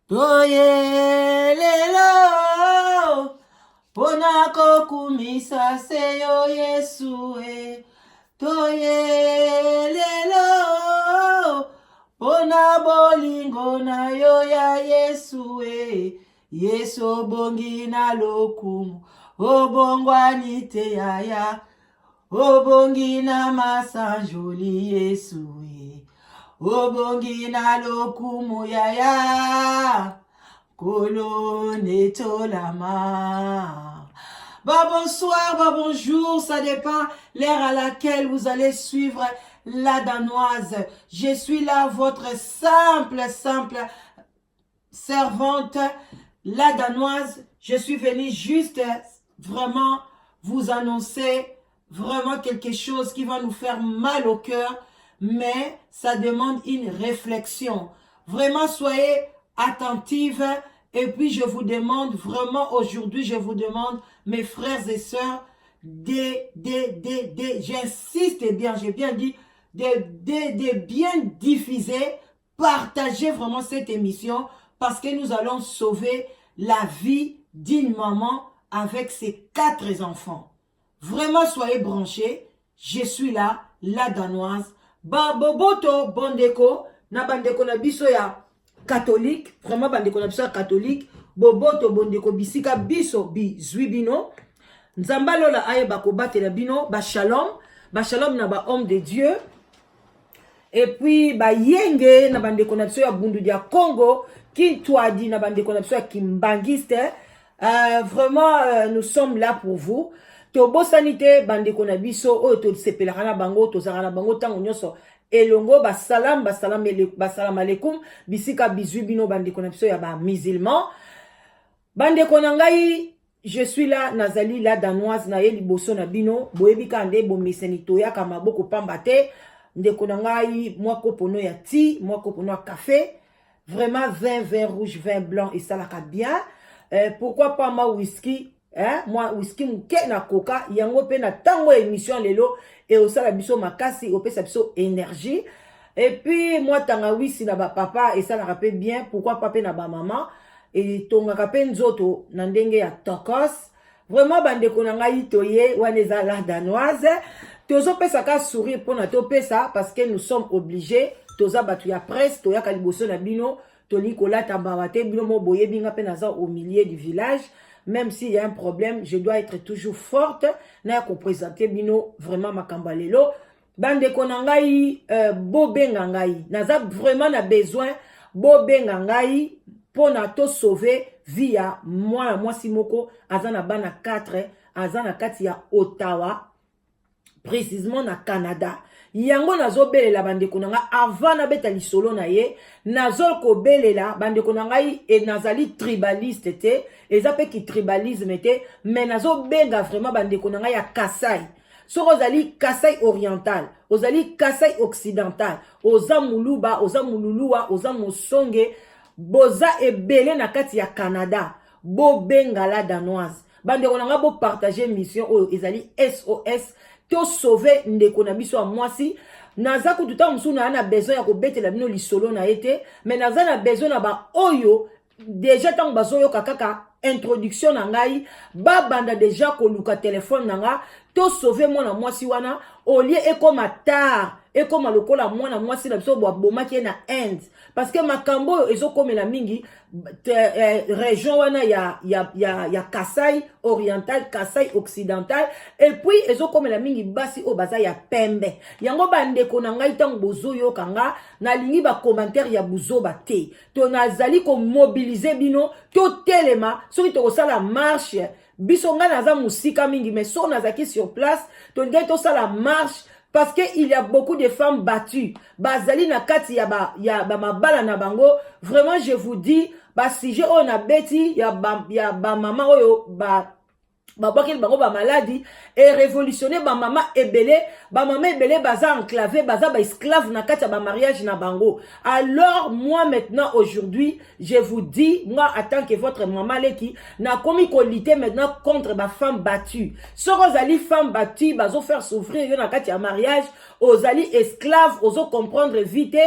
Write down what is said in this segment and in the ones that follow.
Toye lelo mpona kokumisa se yo Yesu e. Toye lelo mpona bolingo na yo ya Yesu e. Yesu obongi na lokumu, obongwani te yaya. Obongi na masanjoli Yesu e. Obongi na lokumu yaya. Nkolo netolama. Bah bonsoir, bah bonjour, ça dépend l'heure à laquelle vous allez suivre la Danoise. Je suis là, votre simple, simple servante, la Danoise. Je suis venue juste vraiment vous annoncer vraiment quelque chose qui va nous faire mal au cœur, mais ça demande une réflexion. Vraiment, soyez attentive. Et puis, je vous demande vraiment aujourd'hui, je vous demande, mes frères et sœurs, de, de, de, de, j'insiste bien, j'ai bien dit, de, de, de bien diffuser, partager vraiment cette émission parce que nous allons sauver la vie d'une maman avec ses 4 enfants. Vraiment, soyez branchés. Je suis là, la Danoise. Ba boboto bondeko na bandeko na biso ya catholique, vraiment bandeko na biso ya catholique, boboto bondeko bisika biso bizwi bino. Nzambe alola ayeba kobatela bino, ba shalom, ba shalom na ba homme de Dieu. Et puis bayenge na bandeko na biso ya Bundu dia Congo, Kintwadi na bandeko na biso ya Kimbangiste. Vraiment nous sommes là pour vous. Tobosani te bandeko na biso oyo tosepelaka na bango, tozalaka na bango ntango nyonso elongo. Basalam, basalam, basalam alaikum bisika bizwi bino bandeko na biso ya bamusulman. Bandeko na ngai, je suis là, nazali la Danoise na ye liboso na bino. Boyebi kaka nde bomeseni, toyaka maboko pamba te. Ndeko na ngai, mwa kopono ya ti, mwa kopono ya café, vraiment vin, vin rouge, vin blanc esalaka bien. Pourquoi pas ma whisky, eh? Mwa whisky moke na koka yango mpe na ntango ya émission lelo eosala biso makasi, opesa biso énergie. Et puis mwa tangawisi na bapapa esalaka mpe bien, pourquoi pas mpe na bamama, etongaka mpe nzoto na ndenge ya tokos. Vraiment bandeko na ngai, toye wana eza la Danoise. Tozopesaka sourire mpona topesa parce que nous sommes obligés. Toza bato ya presse, toyaka liboso na bino, tolingi kolata mawa te. Bino mo boyebi nga mpe naza au milieu du village. Même s'il y a un problème, je dois être toujours forte naya koprésente bino vraiment makambo ya lelo. Bandeko na ngai, bobenga ngai, naza vraiment na besoin bobenga ngai mpona tosauve vie ya mwana mwasi moko aza na bana 4, aza na kati ya Ottawa, précisément na Canada. Yango nazobelela bandeko na ngai avant nabeta lisolo na ye. Nazokobelela bandeko na ngai e, nazali tribaliste te, eza mpe kitribalisme te, mais nazobenga vraiment bandeko na ngai ya Kasai. Soki ozali Kasai Oriental, ozali Kasai Occidental, oza Moluba, oza Moluluwa, oza Mosonge, boza ebele na kati ya Canada, bobenga la Danoise. Bandeko na ngai, bopartage mission oyo ezali SOS, tosauve ndeko na biso ya mwasi. Naza kutu ntango mosusu naa na besoin ya kobetela bino lisolo na ye te, mais naza na besoin na baoyo déjà ntango bazoyoka kaka introduction na ngai, babanda déjà koluka telefone na nga. Tosauve mwana mwasi wana au lieu ekóma tard, ekóma lokola mwana mwasi na biso babomaki ye na Inde, parce que makambo oyo ezokomela mingi région wana ya Kasai Oriental, Kasai Occidental, et puis ezokomela mingi basi oyo baza ya pembe. Yango bandeko na ngai, ntango bozoyoka nga, nalingi bacommentaire ya buzoba te. To nazali komobilize bino, totelema. Soki tokosala marche, biso, ngai naza mosika mingi, mais soki nazalaki sur place, tolingai tosala marche, parce que il y a beaucoup de femmes battues bazali na kati ya bamabala ba na bango. Vraiment, je vous dis, basujet oyo nabeti ya bamama ba oyo ba. Babwakeli bango bamaladi e révolutionne bamama ebele. Bamama ebele baza enclave, baza baesclave na kati ya bamariage na bango. Alors moi maintenant, aujourd'hui, je vous dis, moi en tant que votre mama leki, nakomi kolutter maintenant contre bafemme battue. Soki ozali femme battue, bazofaire souffrir yo na kati ya mariage, ozali esclave, ozocomprendre vie te,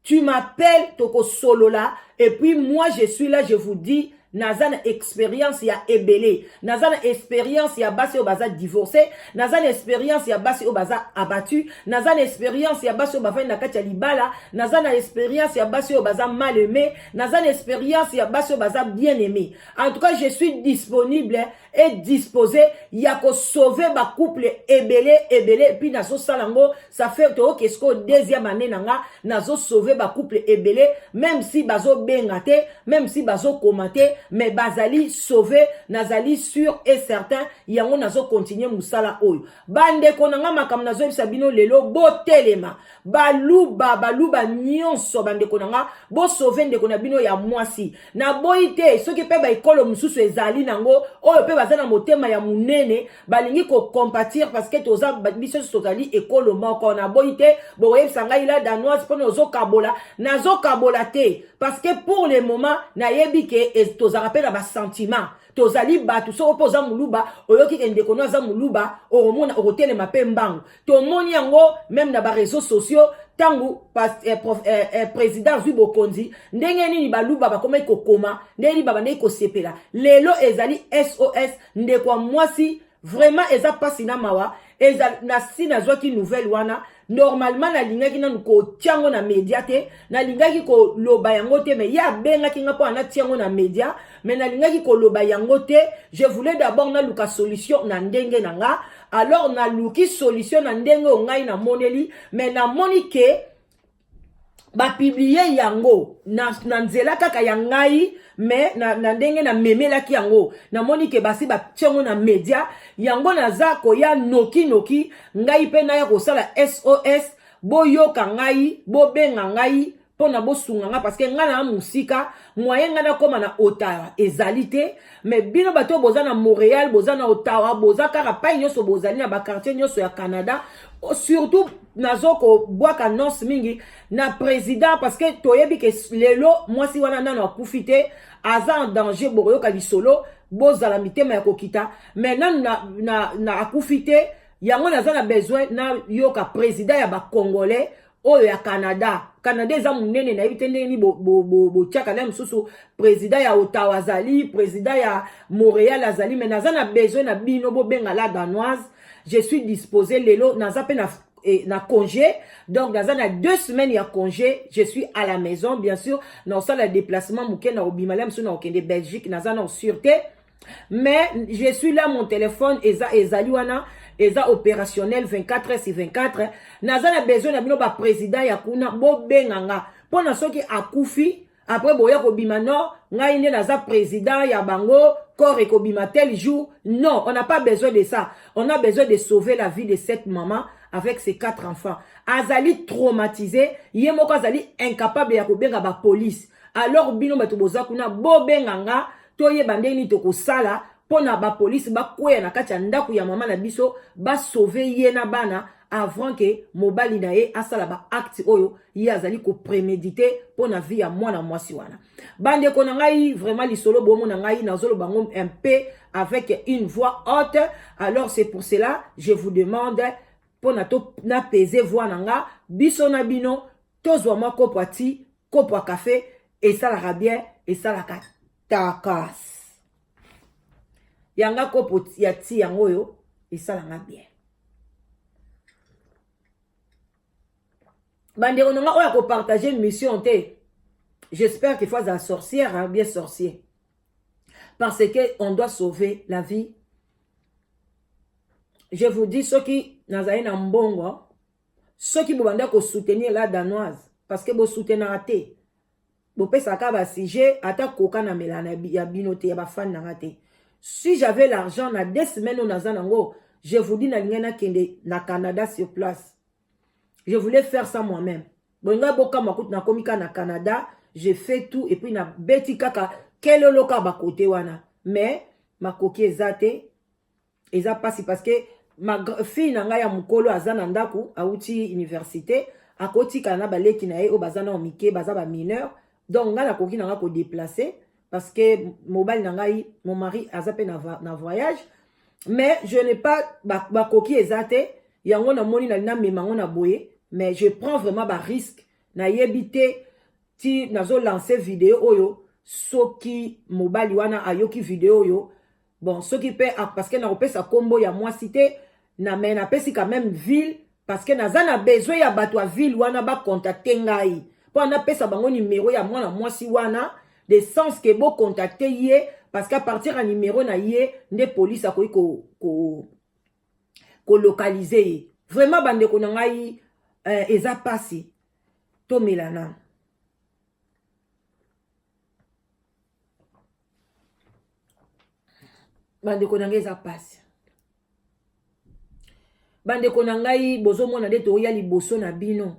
tu m'appelles, tokosolola. Et puis moi, je suis là, je vous dis, naza na expérience ya ebele. Naza na expérience ya basi oyo baza divorcé, naza na expérience ya basi oyo baza abattu, naza na expérience ya basi oyo bafandi na kati ya libala, naza na expérience ya basi oyo baza mal aimé, naza na expérience ya basi oyo baza bien aimé. En tout cas, je suis disponible et disposé ya kosauver bacouple ebele ebele. Et puis nazosala yango, ça fait toyoki sikoyo deuxième année na nga nazosauver bacouple ebele. Même si bazobenga te, même si bazokoma te, mais bazali sauvé, nazali sûr et certain. Yango nazokontinue mosala oyo. Bandeko na nga, makambo nazoyebisa bino lelo, botelema. Baluba, baluba nyonso, bandeko na nga, bosauver ndeko na bino ya mwasi. Naboyi te soki mpe baekolo mosusu ezali nango oyo mpe baza na motema ya monene, balingi kocompatir, parce que toza biso nyonso tozali ekolo moko. Naboyi te bokoyebisa ngai: "La Danoise, mpona ozokabola." Nazokabola te, parce que pour le moment nayebi ke tozalaka mpe na basentiment, tozali bato. Soko mpe oza moluba, oyoki ke ndeko no aza moluba, okomona okotelema mpe mbangu. Tomoni yango même na baréseaux sociaux, ntango président azwi bokonzi, ndenge nini baluba bakomaki kokoma, ndenge nini babandaki kosepela. Lelo ezali SOS. Ndeko ya mwasi, vraiment eza mpasi na mawa. Eza na si nazwaki nouvelle wana, normalement nalingaki nanu kotia yango na média te, nalingaki koloba yango te. Mais ye abengaki nga mpo anatia yango na média, mais nalingaki koloba yango te. Je voulais d'abord naluka solution na ndenge na nga. Alors naluki solution na ndenge oyo ngai namoneli, mais namoni ke bapublier yango na nzela kaka ya ngai. Mais na ndenge namemelaki yango, namoni ke basi batie yango na média. Yango naza koya nokinoki, ngai mpe naya kosala SOS. Boyoka ngai, bobenga ngai mpo na bosunga nga, parce que ngai na mosika, moyen ngai nakóma na Ottawa ezali te. Mais bino bato oyo boza na Montréal, boza na Ottawa, boza kaka pai nyonso, bozali na baquartier nyonso ya Canada, surtout nazo kobwaka annonce mingi na président, parce que toyebi ke lelo mwasi wana nano akufi te, aza en danger. Bokoyoka lisolo, bozala mitema ya kokita. Mais nanu na akufi te. Yango naza na besoin nayoka président ya bacongolais oyo ya Canada. Canada eza monene, nayebi te ndenge nini botiaka na mosusu. Président ya Ottawa azali, président ya Montréal azali, mais naza na besoin na bino bobenga La Danoise. Je suis disposé. Lelo naza mpe na congé, donc naza na 2 semaines ya congé, je suis à la maison. Bien sûr naosala déplacement moke, na kobima la mosusu, na kokende Belgique, naza na sûreté, mais je suis là. Mon téléphone eza, ezali wana, eza opérationnel 24 heures sur 24. Naza na besoin na bino baprésident ya kuna, bobenga nga mpo na soki akufi, après boya kobima: "Non, ngai nde naza président ya bango, corps ekobima tel jour." Non, on n'a pas besoin de ça. On a besoin de sauver la vie de cette maman avec ses quatre enfants. Azali traumatisé, ye moko azali incapable ya kobenga bapolice. Alors bino bato boza kuna, bobenga nga, toyeba ndenge nini tokosala mpo na bapolisi bakweya na kati ya ndako ya mama na biso, basauver ye na bana avant ke mobali na ye asala baacte oyo ye azali kopréméditer mpo na vie ya mwana mwasi wana. Bandeko na ngai, vraiment lisolo bomona ngai nazoloba yango un peu avec une voix haute. Alors c'est pour cela je vous demande mpo na to napese voix na nga. Biso na bino tozwa mwa kopo ya ti, kopo ya kafe, esalaka bien, esalaka takas. Yanga kopo ya ti yango oyo esalanga bien. Bandeko na nga oyo akopartager mission te, j'espère qu'il faut azala sorcière, hein, bien sorcier, parce que on doit sauver la vie. Je vous dis, soki nazali na mbongo, soki bobanda kosoutenir La Danoise, parce que bosoutenaka te, bopesaka basujet, ata koka na melana ya bino te, ya bafani nanga te. Si j'avais l'argent, na 2 semaines oyo naza nango, je vous dis, nalingai nakende na Canada sur place. Je voulais faire ça moi-même. Bolingai bokama kutu nakomi kaka na Canada, je fais tout et puis nabeti kaka kelelo kaka bakote wana. Mais makoki eza te. Eza mpasi parce que ma fille na ngai ya mokolo aza na ndako, awuti université, akotikala na baleki na ye oyo baza nao mike, baza bamineur. Donc ngai nakoki na ngai kodéplacer parce que mobali na ngai, mon mari, aza mpe na voyage, mais je n'ai pas bakoki, eza te. Yango namoni namema yango na boye, mais je prends vraiment barisque. Nayebi te ti nazolancer video oyo, soki mobali wana ayoki video oyo. Bon, soki mpe, parce que nakopesa nkombo ya mwasi te na, mais napesi quand même ville, parce que naza na besoin ya bato ya ville wana bacontacter ngai mpo napesa bango numero ya mwana mwasi wana, de sens ke bocontacter ye, parce que à partir ya numero na ye nde police akoki kolocaliser ko, ko ye. Vraiment, bandeko na ngai, eza mpasi. Tomela nano. Bandeko na ngai, eza mpasi. Bandeko na ngai, bozomona nde toya liboso na bino,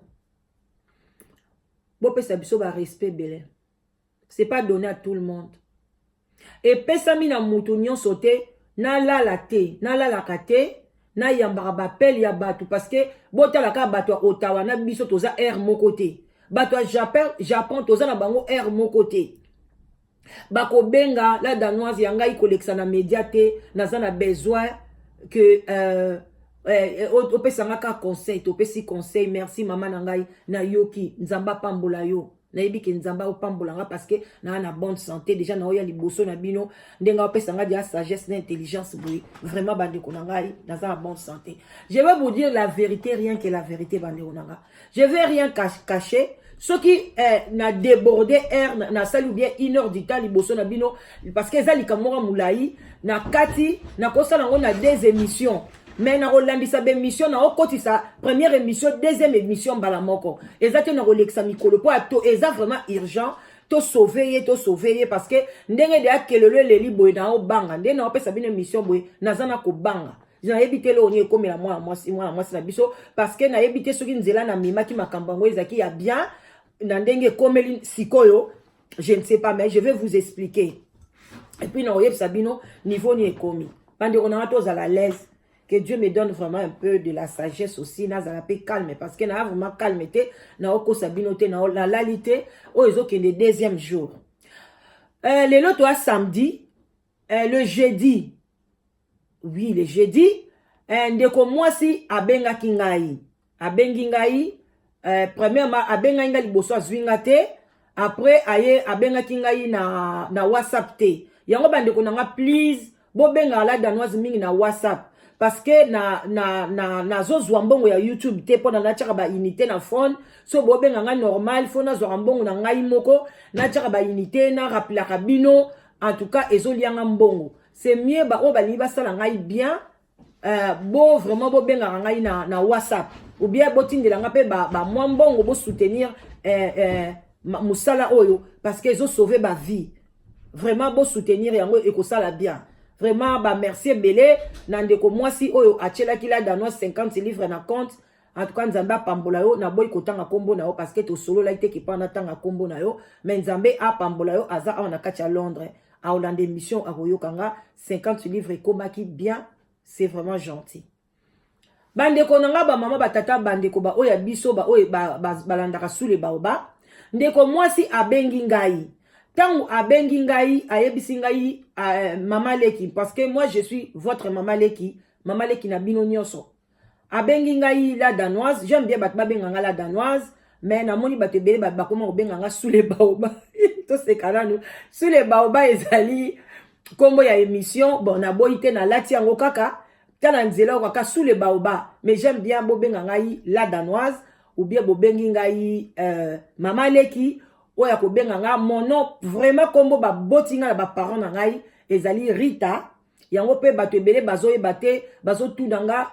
bopesa biso barespect ebele. C'est pas donné à tout le monde, epesami na mutu nyonso te. Nalala te, nalalaka te, nayambaka baappel ya bato, parce que botalaka bato ya Ottawa na biso toza heure moko te, bato ya Japon toza na bango heure moko te. Bakobenga La Danoise ya ngai kolekisa na média te, naza na besoin que opesanga ka conseil. Topesi conseil. Merci, mama na ngai, nayoki. Nzambe apambola yo. Nayebi ke Nzambe apambola nga parce que naa na bonne santé déjà. Naoya liboso na bino ndenge apesa nga dia sagesse na intelligence boye. Vraiment, bandeko na ngai, naza na bonne santé. Je vais vous dire la vérité, rien que la vérité. Bandeko na nga, je vais rien cacher. Soki na débordé heure, nasali ou bien une heure du temps liboso na bino, parce que eza likambo moko molai na kati. Nakosala yango na deux émissions, mais nakolandisa baémission, naokotisa première émission, deuxième émission mbala moko. Eza te nakolekisa mikolo mpo ato eza vraiment urgent. Tosauver ye, tosauver ye, parce que ndenge deya kelelo eleli boye, naobanga. Nde naopesa bino émission boye, naza na kobanga. Nayebi te eloko nini ekomela mwana mwasi, mwana mwasi na biso, parce que nayebi te soki nzela namemaki makambo yango ezalaki ya bien na ndenge ekomeli sikoyo. Je ne sais pas, mais je vais vous expliquer et puis nakoyebisa bino niveau nini ekomi. Bandeko nanga, tozala l'aise. Que Dieu me donne vraiment un peu de la sagesse aussi, nazala mpe calme, parce que naa vraiment calme te. Naokosa bino te, nalali te. Oyo ezokende deuxième jour. Lelo toya samedi, le jeudi, oui, le jeudi, ndeko mwasi abengaki ngai. Abengi ngai, premièrement abengaki ngai liboso, azwi nga te. Après aye abengaki ngai na WhatsApp te. Yango, bandeko na nga, please, bobengaka La Danoise mingi na WhatsApp, parce que na nazozwa mbongo ya YouTube te mpo na natiaka baunité na phone. So bobenga ngai normal, fo nazwaka mbongo na ngai moko, natiaka baunité, narappelaka bino. En tout cas, ezolianga mbongo. C'est mieux, baoyo balingi basala ngai bien, bo vraiment bobengaka ngai na WhatsApp ou bien botindela nga mpe bamwa ba mbongo, bosoutenir mosala oyo, parce que ezosauve bavie. Vraiment, bosoutenir yango, ekosala bien. Vraiment, bamerci ebele na ndeko mwasi oyo atielaki La Danoise 50 livre na compte. En tout cas, Nzambe apambola yo. Naboyi kotanga nkombo na yo parce que tosololaki te kepa natanga nkombo na yo, mais Nzambe apambola yo. Aza awa na kati ya Londres, aolanda émission, akoyoka nga. 50 livre ekomaki bien, c'est vraiment gentil. Bandeko na nga, bamama, batata, bandeko baoyo ya biso, baoyo balandaka Sule Baoba, ndeko mwasi abengi ngai. Ntango abengi ngai, ayebisi ngai, mama leki, parce que moi je suis votre mama leki, mama leki na bino nyonso. Abengi ngai La Danoise. J'aime bien bato babenga nga La Danoise, mais namoni bato ebele bakoma kobenga nga Sule Baoba. Toseka nanu. Sule Baoba ezali nkombo ya émission. Bon, naboyi te, nalati yango kaka tala nzela oyo kaka Sule Baoba, mais j'aime bien bobenga ngai La Danoise ou bien bobengi ngai mama leki. Oyo akobenga nga mon nom vraiment, nkombo baboti ngai na baparent na ngai ezali Rita. Yango mpe bato ebele bazoyeba te, bazotuna nga,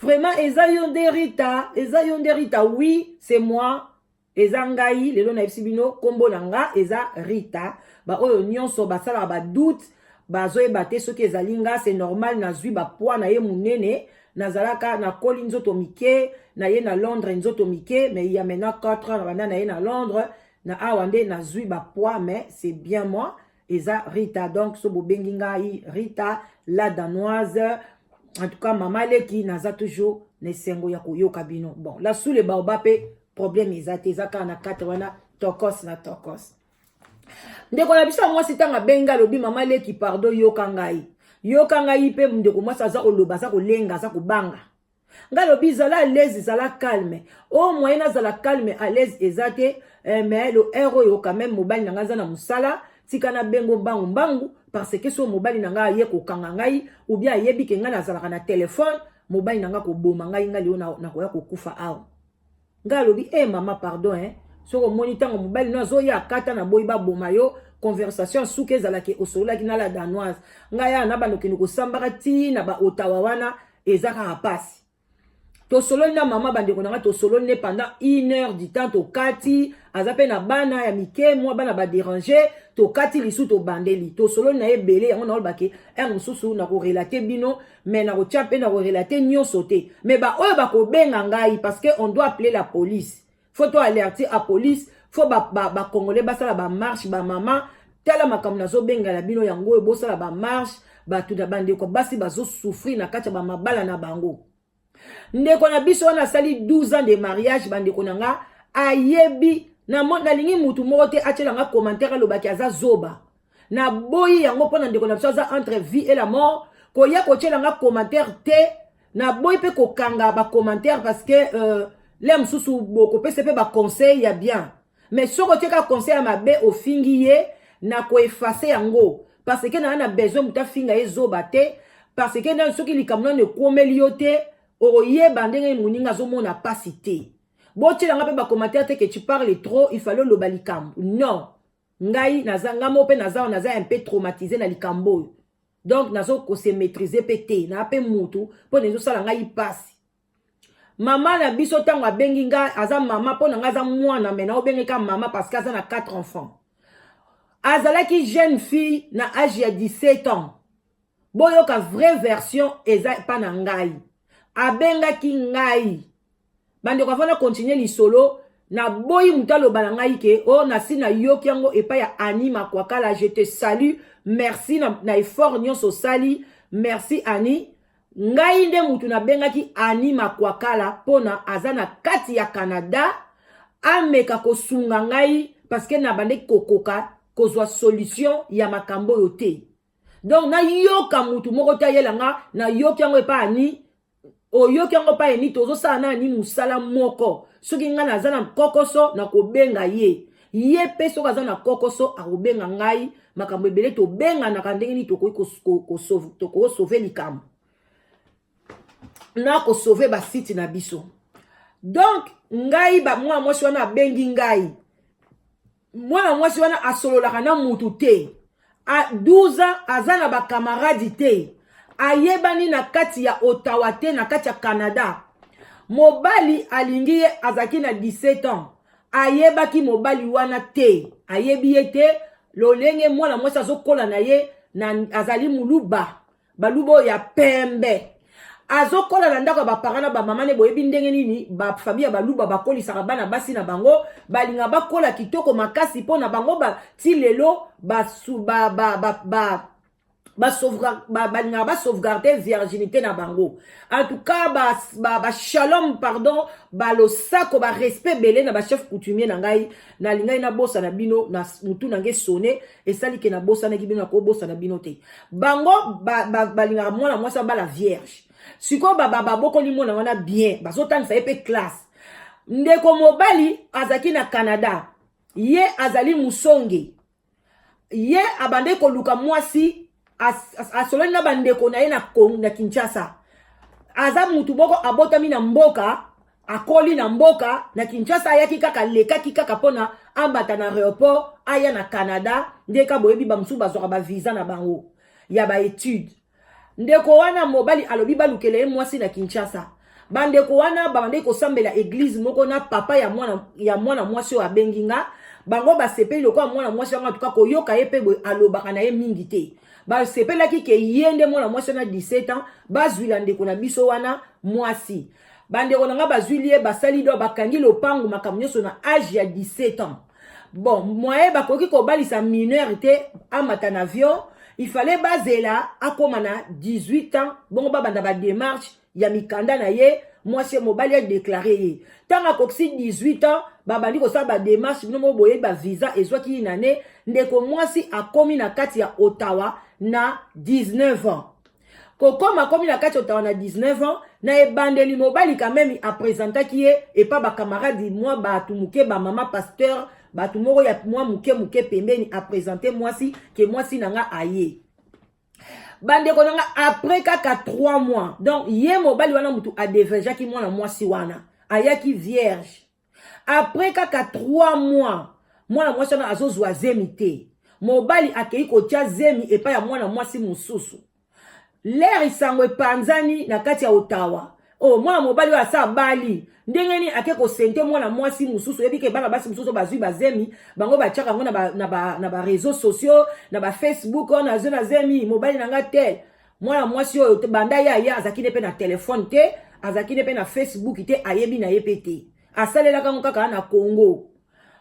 vraiment eza yo nde Rita? Eza yo nde Rita? Oui, c'est moi, eza ngai. Lelo nayebisi bino nkombo na nga eza Rita. Baoyo nyonso basalaka badoute, bazoyeba te soki ezali nga, c'est normal. Nazwi bapoids na ye monene. Nazalaka nakoli nzoto mike, na ye na Londres nzoto mike, mais il y a maintenant 4 ans na banda na ye na Londres, na awa nde nazwi bapoids, mais c'est bien moi. Eza Rita. Donc so bobengi ngai Rita la Danoise. En tout cas, mama leki, naza toujours na esengo ya koyoka bino. Bon, la sous le baoba mpe problème eza te, eza kaka na 4 wana, tokos na tokos. Ndeko na biso ya mwasi, ntango abengi, alobi: "Mama leki, pardon, yoka ngai, yoka ngai." Mpe ndeko mwasi aza koloba, aza kolenga, aza kobanga. Ngai alobi: "Zala à l'aise, zala calme." O moyen nazala calme, à l'aise eza te, mais le heure oyo quand même mobali na ngai aza na mosala. Tika nabengo mbangu mbangu, parce que so mobali na ngai aye kokanga ngai ou bien ayebi ke ngai nazalaka na telefone, mobali na ngai koboma ngai. Ngai lelo nakoya kokufa awa. Ngai alobi: "E mama, pardon, hein. Soki omoni ntango mobali no azoya, akata na boyi baboma yo. Conversation suki ezalaki osololaki na la Danoise." Ngai aya na banda okende kosambaka ntina baotawa wana, eza kaka pasi. Tosololi na mama, bandeko na ngai, tosololi ne pendant une heure du temps. Tokati, aza mpe na bana ya mike, mwa bana badéranger. Tokati lisu, tobandeli, tosololi na ye ebele. Yango naolobake heure mosusu nakorelater bino, mais nakotia mpe nakorelater nyonso te. Mais baoyo bakobenga ngai, parce que on doit appeler la police, faut to alerter a police, faut bacongolais ba basala bamarche. Bamama, tala makambo nazobengela bino yango oyo, bosala bamarche. Bato na bandeko basi bazosouffrir na kati ya bamabala na bango. Ndeko na biso wana asali 12 ans de mariage. Bandeko na nga, ayebi, nalingi mutu moko te atiela nga commentaire alobaki aza zoba. Naboyi yango, mpo na ndeko na biso aza entre vie et la mort. Koya kotiela nga commentaire te. Naboyi mpe kokanga bacommentaire, parce que le mosusu bokopesa mpe baconseil ya bien, mais soki otieka conseil ya mabe, ofingi ye, na koeffacer yango, parce que naa na besoin moto afinga ye zoba te. Parce que nani, soki likambo nano ekomeli yo te, okoyeba ndenge moninga azomona pasi te. Botielanga mpe bacommentaire te que tu parles trop, il fallait oloba likambo. Non, ngai naza, ngai moko mpe naza un peu traumatisé na likambo oyo. Donc nazo kose maîtriser mpe te, naa mpe mutu mpo na ezosala ngai mpasi. Mama na biso, ntango abengi ngai, aza mama mpo na ngai, aza mwana, mais naobengeka mama parce que aza na 4 enfants. Azalaki jeune fille na age ya 17 ans. Boyoka vraie version, eza epa na ngai. Abengaki ngai, bandeko, avant na continue lisolo, naboyi moto aloba na ngai ke o oh, nasi nayoki yango epai ya Ani Makwakala. Je te salue, merci na effort nyonso osali. Merci Ani. Ngai nde mutu nabengaki Ani Makwakala mpona aza na kati ya Canada, ameka kosunga ngai, parce que nabandeki kokoka kozwa solution ya makambo oyo te. Donc nayoka mutu moko te ayela nga nayoki yango epai Ani. Oyoki yango epai Ani, tozosala na Ani mosala moko. Soki ngai naza na kokoso, nakobenga ye, ye mpe soki aza na kokoso, akobenga ngai. Makambo ebele tobenganaka, ndenge nini tokoki kosauver likambo na kosauver basite na biso. Donc ngai, mwana mwasi wana abengi ngai. Mwana mwasi wana asololaka na mutu te. A 12 ans, aza na bakamaradi te, ayebani na kati ya Ottawa te, na kati ya Canada. Mobali alingi ye, azalaki na 17 ans. Ayebaki mobali wana te, ayebi ye te. Lolenge mwana mwasi azokola na ye na, azali moluba, baluba oyo ya pembe. Azokola na ndako ya baparent na bamama ne. Boyebi ndenge nini bafamille ya baluba bakolisaka bana basi na bango. Balinga bakola kitoko makasi mpo na bango ti lelo basu, ba, ba, ba, ba, balingaka basauvegarder virginité na bango. En tout cas, bashalom ba, pardon, balosako, barespect ebele na bachef coutumier na ngai. Nalingai nabosana bino na mutu na ngai sone esali ke nabosanaki bino, nakobosana bino te. Bango balingaka mwana mwasi abala vierge. Sikoyo babokoli mwana wana bien, bazotangisa ye mpe classe. Ndeko mobali azalaki na Canada, ye azali mosonge. Ye abandaki koluka mwasi, asololi na bandeko na ye na Kinshasa. Aza mutu moko abotami na mboka, akoli na mboka na Kinshasa. Ayaki kaka, alekaki kaka mpona ambata na aéroport, aya na Canada. Ndeka boyebi, bamosusu bazwaka bavisa na bango ya baétude. Ndeko wana mobali alobi balukela ye mwasi na Kinshasa. Bandeko wana babandaki kosambela église moko na papa ya mwana mwasi oyo abengi nga. Bango basepeli lokola mwana mwasi wango atuka koyoka ye mpe boye, alobaka na ye mingi te. Basepelaki ke ye nde mwana mwasi wana 17 ans, bazwila ndeko na biso wana mwasi. Bandeko na nga, bazwili ye, basali do, bakangi lopango, makambo nyonso na age ya 17 ans. Bon, moyen bakoki kobalisa mineur te amata na avion, il fallait bazela akóma na 18 ans, bongo babanda badémarche ya mikanda na ye. Mwasi, mobali adéclarer ye. Ntango akokisi 18 ans, babandi kosala badémarche. Bino moko boyebi, bavisa ezwaki ye na ne. Ndeko mwasi akomi na kati ya Ottawa na 19 ans. Kokoma akomi na kati ya Ottawa na 19 ans, na ebandeli mobali quand même apresentaki ye epa bacamarade, mwa bato moke, bamama pasteur, bato moko ya mwa moke moke pembeni. Apresente mwasi ke mwasi na nga aye. Bandeko na nga, après kaka 3 mois, donc ye mobali wana motu adéviergeaki mwana mwasi wana, ayaki vierge. Après kaka 3 mois, mwana mwasi wana azozwa zemi te. Mobali akei kotia zemi epai ya mwana mwasi mosusu. Lere sango epanzani na kati ya Ottawa: o oh, mwana mobali oyo asa abali, ndenge nini ake kosente mwana mwasi mosusu? Oyebi ke bana basi mosusu bazwi bazemi, bango batiaka yango na baréseaux sociaux, na baFacebook: oyo nazwi na zemi, mobali na nga tel. Mwana mwasi oyo, banda ye aya, azalaki ne mpe na telefone te, azalaki ne mpe na Facebook te, ayebi na ye mpe te, asalelaka yango kaka na Congo.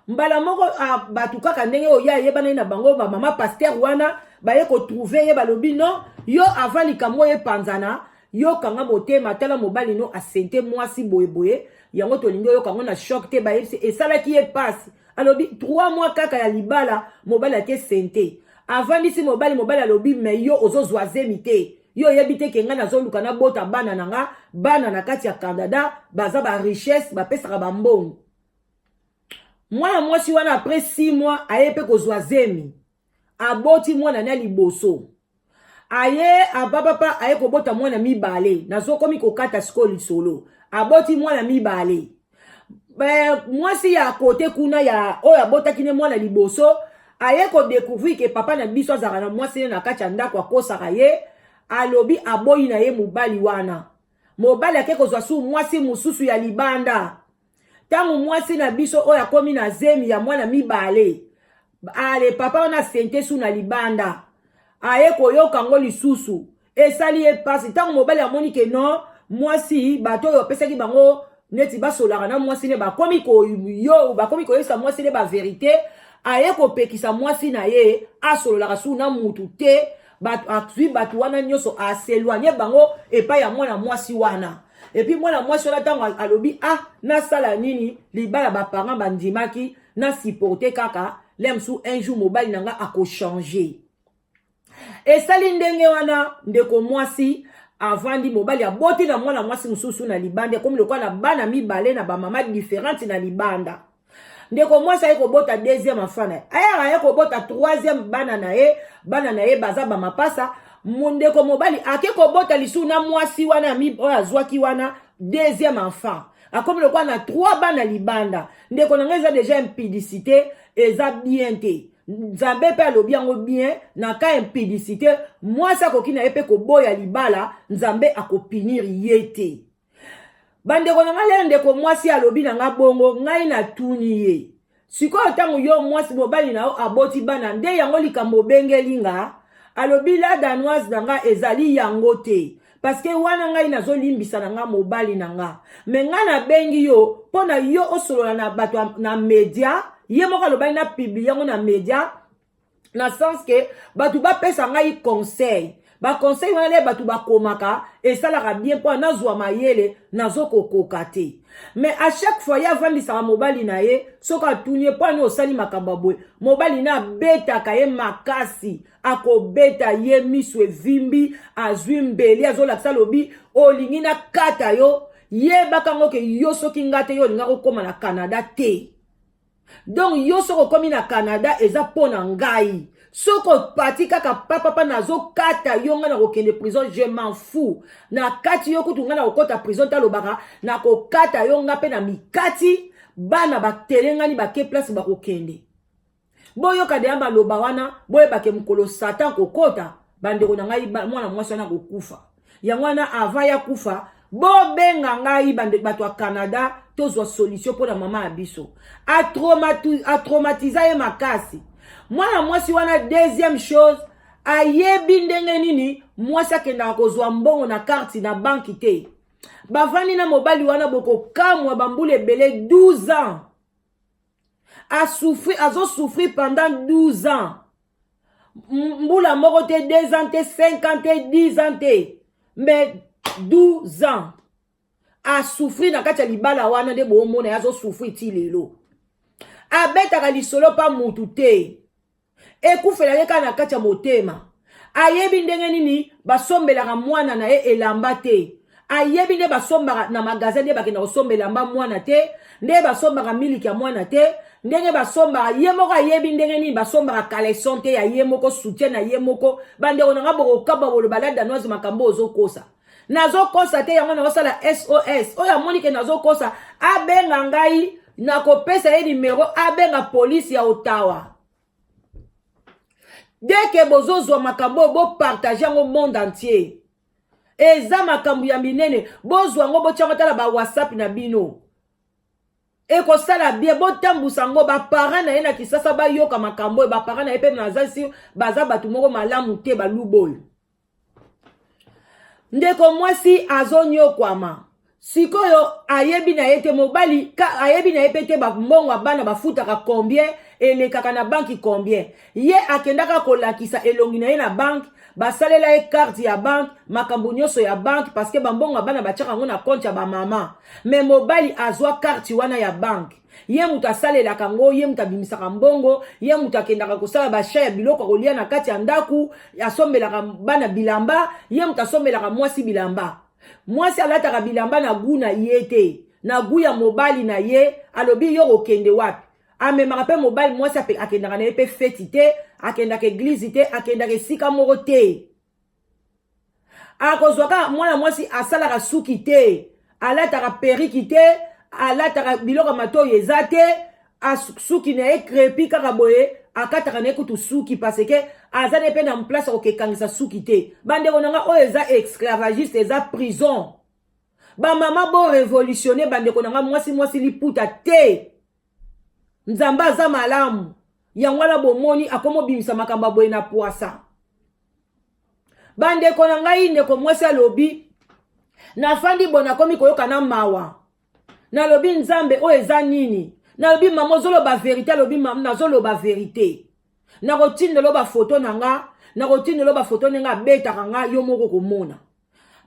Mbala moko bato kaka ndenge oyo ye ayebanaki na bango, bamama pasteur wana baye kotrouver ye, balobi: "Non, yo, avant likambo oyo epanzana, yokanga motema, tala mobali no asente mwasi boyeboye, yango tolingi oyoka yango na choc te." Bayebisi, esalaki ye pasi. Alobi 3 mois kaka ya libala, mobali ake sente, avandisi mobali. Mobali alobi: "Mais yo ozozwa zemi te, yo oyebi te ke ngai nazoluka nabota bana na nga? Bana na kati ya Canada baza barichesse, bapesaka bambongo." Mwana mwasi wana, après 6 mois, aye mpe kozwa zemi, aboti mwana na liboso. Aye apapapa, aye kobota mwana mibale. Nazokomi kokata sikoyo lisolo. Aboti mwana mibale. Mwasi ya kote kuna ya oyo abotaki ne mwana liboso aye kodécouvrir ke papa na biso azalaka na mwasi ne na kati ya ndako, akosaka ye. Alobi aboyi na ye mobali wana. Mobali ake kozwa su mwasi mosusu ya libanda. Ntango mwasi na biso oyo akomi na zemi ya mwana mibale, ale papa wana asente su na libanda. Aye koyoka yango lisusu, esali ye mpasi. Ntango mobali amoni ke non, mwasi, bato oyo apesaki bango neti basolaka na mwasi ne, bakomi koyo, bakomi koyebisa mwasi ne bavérité, aye kopekisa mwasi na ye asololaka su na mutu te. Azwi bato wana nyonso, as'éloigner bango epai ya mwana mwasi wana. Et puis mwana mwasi wana, ntango alobi: "Ah, nasala nini? Libala baparent bandimaki, nasupporte kaka le mosusu, un jour mobali na nga akochanger." Esali ndenge wana, ndeko mwasi avandi, mobali aboti na mwana mwasi mosusu na libanda. Ekomi lokola na bana mibale na bamama différente na libanda. Ndeko mwasi aye kobota deuxième enfant na ye, ayaka aye kobota troisième bana na ye. Bana na ye baza bamapasa. Ndeko mobali ake kobota lisusu na mwasi wana oyo azwaki wana deuxième enfant. Akomi lokola na trois bana libanda. Ndeko na ngai, eza déjà impudicité, eza bien te. Nzambe mpe alobi yango bien: na ka impudicité, mwasi akoki na ye mpe koboya libala, Nzambe akopunir ye te. Bandeko na ngai, lelo ndeko mwasi alobi na nga bongo, ngai natuni ye: "Sikoyo ntango yo mwasi, mobali na yo aboti bana, nde yango likambo obengeli nga?" Alobi: "La Danoise na nga, ezali yango te, parce que wana ngai nazolimbisa na nga mobali na nga. Mais ngai nabengi yo mpo na yo osolola na bato na média." Ye moko alobaki na publier yango na média, na sens ke bato bapesa ngai conseil. Baconseil wana nde bato bakomaka, esalaka bien mpo nazwa mayele. Nazokokoka te, mais à chaque fois ye avandisaka mobali na ye, soki atuni ye: "Mpo ani osali makambo ya boye?" mobali na abetaka ye makasi, akobeta ye miso evimbi, azwi mbeli, azolakisa, alobi: "Olingi nakata yo, yebaka ngo ke yo soki nga te, yo olinga kokóma na Canada te. Donc yo soki okomi na Canada, eza mpo na ngai. Soki opati kaka papapa, nazokata yo, ngai nakokende prison, je m'en fous, na kati yo kutu ngai nakokɔta prison te." Alobaka: "Nakokata yo nga mpe na mikati." Bana batelengani, bake place bakokende. Boyoka deya maloba wana, boyebake mokolo Satan kokota. Bandeko na ngai, mwana mwasi wana kokufa yango wana, avant ya kufa, bobenga ngai, bato ya Canada, tozwa solution mpo na mama ya biso. Atraumatiza ye makasi mwana mwasi wana. Deuxième chose, ayebi ndenge nini mwasi akendaka kozwa mbongo na carte na banki te. Bavandi na mobali wana, bokokamwa, bambula ebele, 12 ans. Asouffrir, azosouffrir pendant 12 ans. Mbula moko te, 2 ans te, 5 ans te, 10 ans te, mais 12 ans asouffrir na kati ya libala wana. Nde boomona ye azosouffrir ti lelo. Abetaka lisolo mpa mutu te, ekufelaki kaka na kati ya motema. Ayebi ndenge nini basombelaka mwana na ye elamba te, ayebi nde basombaka na magasin, nde bakenda kosomba elamba mwana te, nde basombaka miliki ya mwana te, ndenge basombaka ye moko ayebi ndenge nini basombaka caleçon te ya ye moko, soutien na ye moko. Bandeko na nga, bokokaba boloba la Danoise makambo ozokosa. Nazokosa te, yango nazosala SOS. Oyo amoni ke nazokosa, abenga ngai, nakopesa ye nimero, abenga polise ya Ottawa. Dès que bozozwa makambo oyo, bopartage yango monde entier. Eza makambo ya minene. Bozwa yango, botiango tala bawhatsapp na bino, ekosala bien. Botambusa yango, baparent na ye na Kisasa bayoka makambo oyo. Baparent na ye mpe naza si baza bato moko malamu te, baluba oyo. Ndeko mwasi azonyokwama sikoyo, ayebi na ye te mobali ka, ayebi na ye mpe te bambongo ya bana bafutaka combien, elekaka na banki combien. Ye akendaka kolakisa elongi na ye na banke, basalela ye carte ya banke, makambo nyonso ya banke, parce que bambongo ya bana batiaka yango na compte ya bamama. Mais mobali azwa carte wana ya banke, ye moto asalelaka yango, ye moto abimisaka mbongo, ye moto akendaka kosala baachat ya biloko ya kolia na kati ya ndako, asombelaka bana bilamba, ye moto asombelaka mwasi bilamba. Mwasi alataka bilamba na goût na ye te, na goût ya mobali na ye. Alobi yo kokende wapi? Amemaka mpe mobali. Mwasi akendaka na ye mpe feti te, akendaka église te, akendaka esika moko te. Akozwa kaka mwana mwasi, asalaka suki te, alataka perruque te, alataka biloko ya matoyi eza te, suki na ye crépus kaka boye, akataka na ye kutu suki parce que aza ne mpe na place akokekangisa suki te. Bandeko na nga, oyo eza esclavagiste, eza prison. Bamama, bo révolutionne. Bandeko na nga, mwasi mwasi liputa te. Nzambe aza malamu, yango wana bomoni akomobimisa makambo ya boye na pwasa. Bandeko na ngai, ndeko mwasi alobi: nafandi boye, nakomi koyoka na mawa. Nalobi: Nzambe, oyo eza nini? Nalobi: mama, ozoloba vérité? Alobi: mama, nazoloba vérité. Nakotindela bafoto na nga, nakotindela bafoto ndenge abetaka nga, yo moko komona.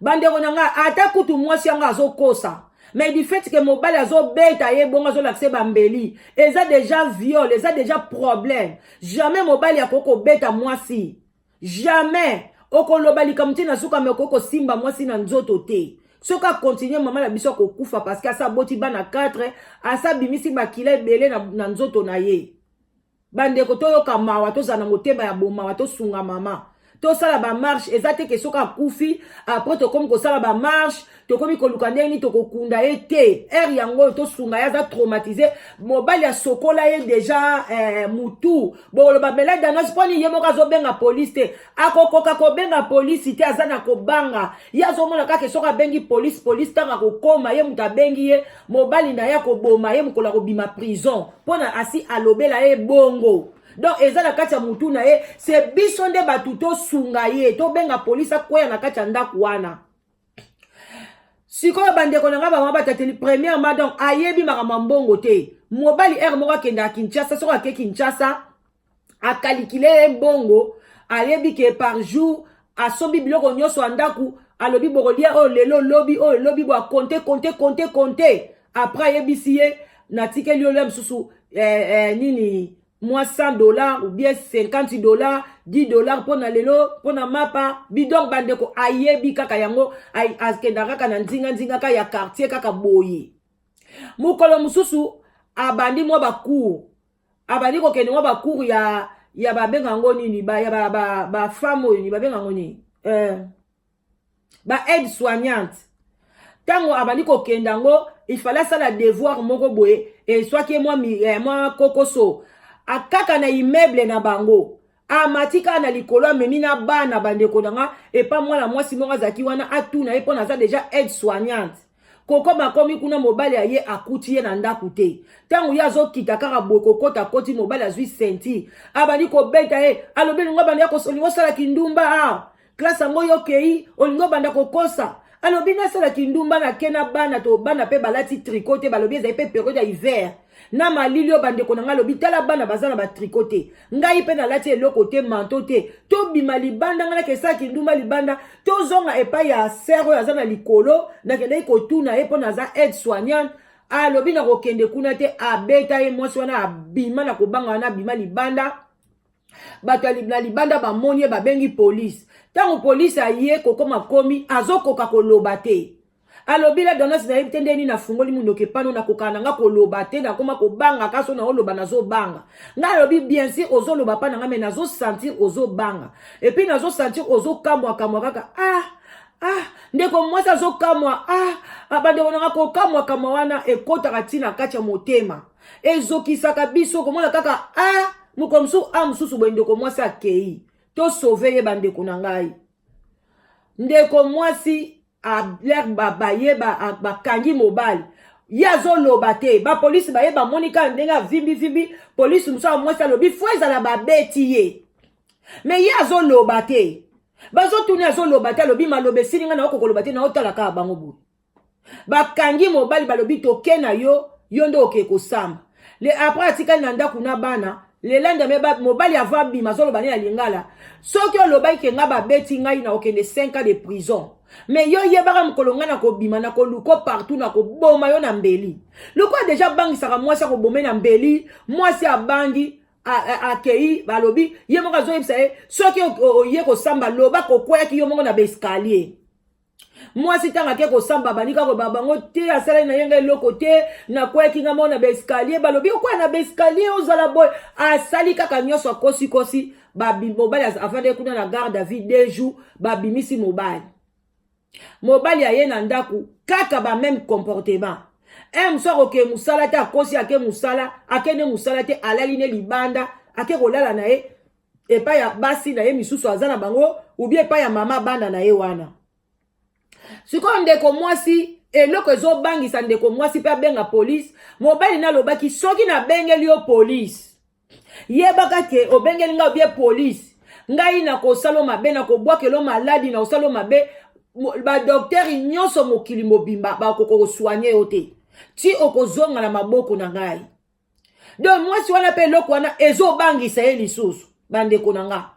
Bandeko na nga, ata kutu mwasi yango azokosa, mais du fait que mobali azobeta ye bongo, azolakisa bambeli, eza déjà viol, eza déjà problème. Jamais mobali akoki kobeta mwasi, jamais. Okoloba likambo ntina suka, mais okoki kosimba mwasi na nzoto te. Soki akontinue, mama na biso akokufa, parce que asa aboti bana 4, asa abimisi makila ebele na nzoto na ye. Bandeko, toyoka mawa, tozala na motema ya bomawa, tosunga mama, tosala bamarche. Eza te ke soki akufi, après tokomi kosala bamarche, tokomi koluka ndenge nini tokokunda ye te. Ere yango oyo tosunga ye, aza traumatisé. Mobali asokola ye déjà mutu. Bokoloba bela Danoise, mponi ye moko azobenga polise te? Akokoka kobenga polisi te, aza na kobanga. Ye azomona kaka soki abengi polise, polise ntango akokoma, ye moto abengi ye, mobali na ye akoboma ye mokolo akobima prison, mpona asi alobela ye bongo. Donc eza na kati ya mutu na ye. Se biso nde bato tosunga ye, tobenga polisi akweya na kati ya ndako wana. Sikoyo, bandeko na ngai, bamama, batateli, premièrement, donc ayebi makambo ya mbongo te. Mobali ere moko akendaka Kinshasa. Soki ake Kinshasa, akalikile ye mbongo, ayebi ke par jour asombi biloko nyonso ya ndako. Alobi bokolia oyo lelo, lobi oyo, lobi bo, akonte, konte, konte, konte. Après ayebisi ye: natikeli yo mosusu nini, mwa 100 $ ou bien 50 $, 10 $ mpona lelo, mpona mapa bidon. Bandeko, ayebi kaka yango, akenda kaka na nzinga-nzinga kaka ya quartier kaka boye. Mokolo mosusu abandi mwa bacours, abandi kokende mwa bacours ya babenga yango nini, ba, ya bafemme ba, ba oyo nini, babenga yango nini, ba aide soignante. Ntango abandi kokende yango, ifale asala devoir moko boye, eswaki ye mwa kokoso akaka na immeuble na bango. Amati kaka na likolo, amemi na bana. Bandeko na nga, epa mwana mwasi moko azalaki wana, atuna ye mpo naza déjà aide soignante. Kokoma akomi kuna, mobali aye, akuti ye na ndako te. Ntango ye azokita kaka boye, kokota akoti, mobali azwi ceinture, abandi kobeta ye. Alobi: olingo banda olingi osala kindumba, ah classe yango yo okei, olingi obanda kokosa. Alobi nasala kindumba na ke na bana to bana mpe balati tricot te. Balobi ezali mpe periode ya hiver na malili oyo. Bandeko na ngai, alobi tala, bana baza na batricot te, ngai mpe nalati eloko te, manteau te. Tobima libanda, ngai nakesala kindumba libanda, tozonga epai ya sœur oyo aza na likolo. Nakendaki kotuna ye mpo naza aide soignante. Alobi nakokende kuna te. Abeta ye mwasi wana, abima na kobanga wana, abima libanda. Bato na libanda bamoni ye, babengi polise. Ntango polise aye kokoma, komi azokoka koloba te. Alobi la Danoise, nayebi te ndeni nafungoli monoko epano, nakokaka na nga koloba te, nakoma kobanga. Kaso naoloba, nazobanga. Ngai alobi bien sûr ozoloba mpa na nga, mais nazosentir ozobanga, et puis nazosentir ozokamwakamwa kaka. Ah ah, ndeko mwasi azokamwa. Ah, ah, bandeko nanga, kokamwakamwa wana ekɔtaka ntina kati ya motema, ezokisaka biso komona kaka ah, mokolo mosusu a mosusu boye. Ndeko mwasi akei, tosauver ye. Bandeko na ngai, ndeko mwasi alere baye bakangi mobali, ye azoloba te. Bapolisi baye, bamoni kaka ndenge avimbivimbi. Polisi mosusu ya mwasi alobi faut ezala babeti ye, mais ye azoloba te. Bazotuni, azoloba te. Alobi maloba esili ngai, naoko koloba te, naotala kaka bango boye. Bakangi mobali, balobi toke na yo, yo nde oke kosamba. Le après atikali na ndako na bana. Lelanda mobali ava abima, azoloba ne ya lingala: soki olobaki ke ngai babeti ngai, na okende 5 ans de prison, mais yo yebaka mokolo ngai nakobima, nakoluko partout, nakoboma yo na mbeli. Lokola déjà abangisaka mwasi, akobome na mbeli. Mwasi abangi, akei. Balobi ye moko azoyebisa ye: soki oye kosamba, loba kokweyaki yo moko na baescalier. Mwasi ntango ake kosamba, bandi kaka koloba bango te, asalaki na ye ngai eloko te, nakweyaki nga moko na baescalier. Balobi okwea na baescalier, ozala boye. Asali kaka nyonso, akosikosi. Mobali afandaki kuna na garde à vue 2 jours, babimisi mobali. Mobali aye na ndako, kaka bamême comportement. Un mosu akoke mosala te, akosi ake mosala, akende mosala te, alali ne libanda, ake kolala na ye epai ya basi na ye misusu aza na bango, ubie epai ya mama bana na ye wana. Sikoyo ndeko mwasi, eloko ezobangisa ndeko mwasi mpe abenga polise. Mobali nalobaki soki nabengeli yo polise, yebaka ke obengeli ngai obie polise, ngai nakosala mabe, nakobwakela maladi, nakosala mabe. Badocteur nyonso mokili mobimba bakoka kosoigner yo te ti okozonga na maboko na ngai. Donc mwasi wana mpe eloko wana ezobangisa ye lisusu. Bandeko na nga,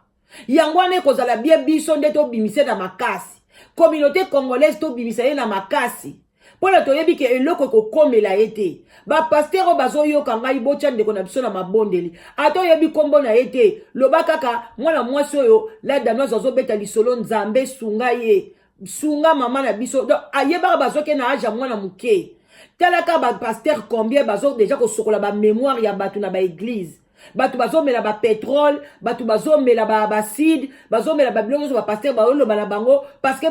yango wana ekozala bien biso nde tobimise na makasi, communauté congolaise, tobimisa ye na makasi mpona toyebi ke eloko ekokomela ye te. Bapasteur oyo bazoyoka ngai, botya ndeko na biso na mabondeli. Ata oyebi nkombo na ye te, loba kaka mwana mwasi oyo la Danoise azobeta lisolo, Nzambe sunga ye, sunga mama na biso. Donc ayebaka bazoke na age ya mwana moke. Talaka bapasteur combien bazo déjà kosokola bamémoire ya bato na baéglise. Bato bazomela bapétrole, bato bazomela baacide, bazomela babiloko nyonso. Bapasteur baoloba na bango parce que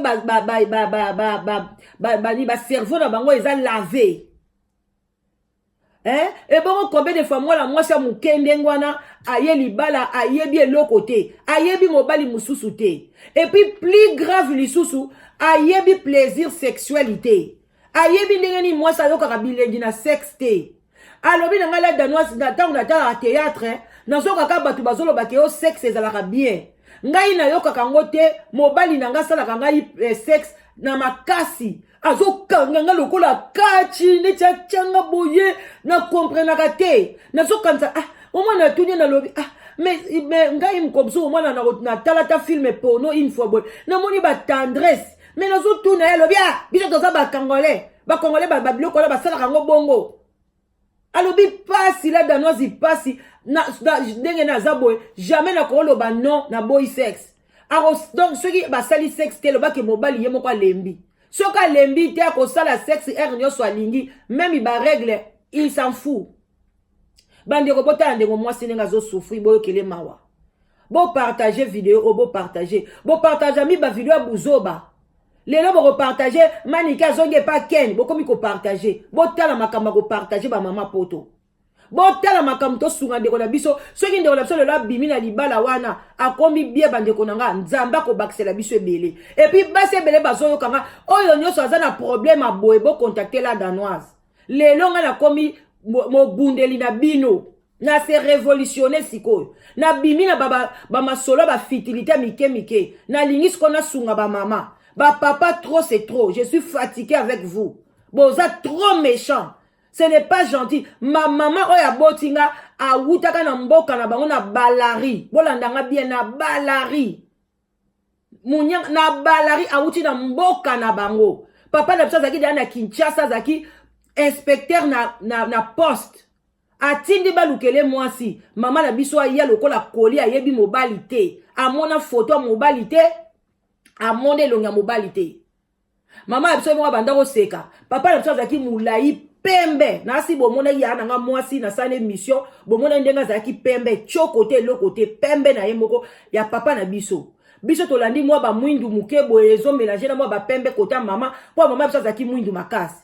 bacerveau na bango eza lavé, hein? Ebongo combien de fois mwana mwasi ya moke ndenge wana aye libala, ayebi eloko te, ayebi mobali mosusu te, et puis plus grave lisusu, ayebi plaisir sexuel te, ayebi ndenge nini mwasi ayokaka bilengi na sexe te. Alobi na ngai la Danoise, ntango natalaka théâtre, nazokaka bato bazolobaka yo sexe ezalaka bien, ngai nayokaka yango te. Mobali na ngai asalaka ngai sexe na makasi, azokanga nga lokola kachi neti atianga boye, nakomprenaka te, nazokanisa. Ah, omwana atuni ye, nalobi ah, mais ngai mokomosu omwana natala ta film porno une fois boye, namoni batendresse, mais nazotuna ye. Alobi ah, biso toza bacongolais, bacongolais babiloko wana basalaka yango bongo. Alobi pasi la Danoise, pasi ndenge naza boye, jamais nakoloba non, naboyi sexe. Donc soki basali sexe te, lobaki mobali ye moko alembi. Soki alembi te, akosala sexe heure nyonso alingi, même barègle, il s'en fout. Bandeko, botala ndeko mwasi ndenge azosouffrir, boyokele mawa. Bopartage video oyo, bopartage, bopartage mi bavideo ya buzoba. Lelo bokopartage Manike azongi epa Ken, bokomi kopartage. Botala makambo ya kopartage. Bamama poto, botala makambo. Tosunga ndeko na biso. Soki ndeko na biso lelo abimi na libala wana, akomi bien, bandeko na nga, Nzambe akobakisela biso ebele. Et puis basi ebele bazoyoka nga, oyo nyonso aza na problème aboye, bocontacte la Danoise. Lelo nga nakomi mobundeli na bino, na se révolutionne. Sikoyo nabimi na bamasolo ba bafutilité mike mike, nalingi sikoyo nasunga bamama. Bapapa, trop c'est trop. Je suis fatigué avec vous. Boza trop méchant, ce n'est pas gentil. Ma mama oyo aboti nga awutaka na mboka na bango na Balari. Bolandanga bien, na Balari Munyanga, na Balari. Awuti na mboka na bango. Papa na biso azalaki deya na Kinshasa, azalaki inspecteur na poste. Atindi balukele mwasi. Mama na biso aya lokola koli, ayebi mobali te, amona foto ya mobali te, amona elongi ya mobali te. Mama na biso moko abanda koseka. Papa na biso azalaki molai, pembe. Nasi bomonaki ya nanga mwasi, nasala émission, bomonaki ndenge azalaki pembe, tioko te, eloko te, pembe na ye moko ya papa na biso. Biso tolandi mwa bamwindu moke boye, ezomélanger na mwa bapembe kota mama, mpo mama biso azalaki mwindu makasi.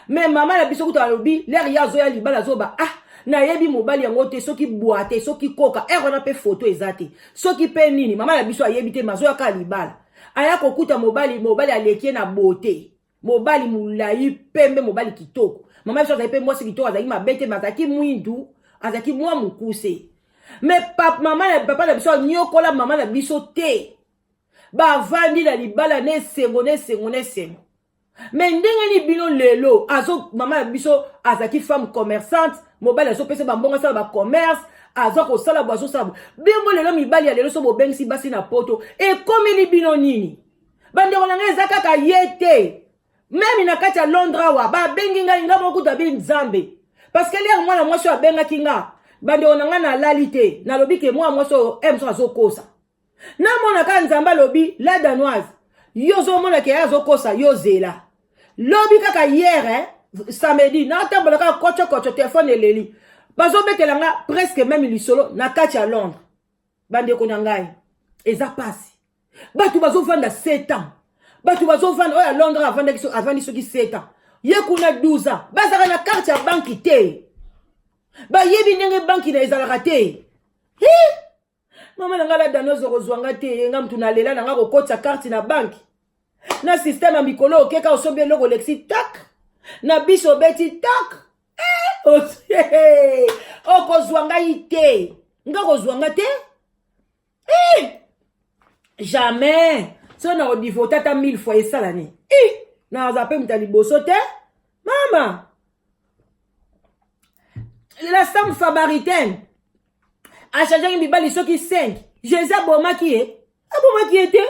Mais mama na biso kuta alobi, l'heure ye azoya libala, azoba: "Ah, nayebi mobali yango te, soki bwa te, soki koka ere wana mpe foto eza te, soki mpe nini." Mama na biso ayebi te, mazoyaka libala, aya kokuta mobali. Mobali aleki ye na bote, mobali molai, pembe, mobali kitoko. Mama biso azali mpe mwasi kitoko, azalaki mabe te, mais azalaki mwindu, azalaki mwa mokuse. Mais mama na papa na biso anyokola mama na biso te. Bavandi na libala na esengo, na esengo, na esengo. Mais ndenge nini bino lelo azo? Mama na biso azalaki femme commerçante, mobali azopesa bambongo, asala bacommerce, aza kosala bo, azosala bo. Bino lelo, mibali ya lelo, so bobengisi basi na Poto, ekomeli bino nini? Bandeko na ngai, eza kaka ye te. Même na kati ya Londres awa, babengi ngai, nga moko kuta bi Nzambe, parce que l'heure mwana mwasi oyo abengaki nga, bandeko na ngai, nalali te. Nalobi ke mwana mwasi oyo e mosu azokosa. Namona kaka Nzambe alobi: "La Danoise, yo ozomona ke ye azokosa yo, zela." Lobi kaka hier, eh, samedi, natambola kaka kochokocho, telefone eleli, bazobetela nga presque même lisolo na kati ya Londres. Bandeko na ngai, eza pasi. Bato bazovanda 7 ans, bato bazovanda. Oyo ya Londres avandi soki 7 ans, ye kuna 12 ans. Bazalaka na carte ya banki te, bayebi ndenge banki na ezalaka te. Mama na ngai la Danoise, okozwa nga te. Nga mutu nalela na nga kokotisa carte na banki na système ya mikolo. Okeka, osombi eloko, olekisi, tak, na biso obeti tak. Okozwa ngai te, nga kozwa nga te, jamais. So na kodivote ata mille fois, esala nini? Naza mpe moto ya liboso te. Mama la femme samaritaine achangeaki mibali soki 5. Jésus abomaki ye? Abomaki ye te.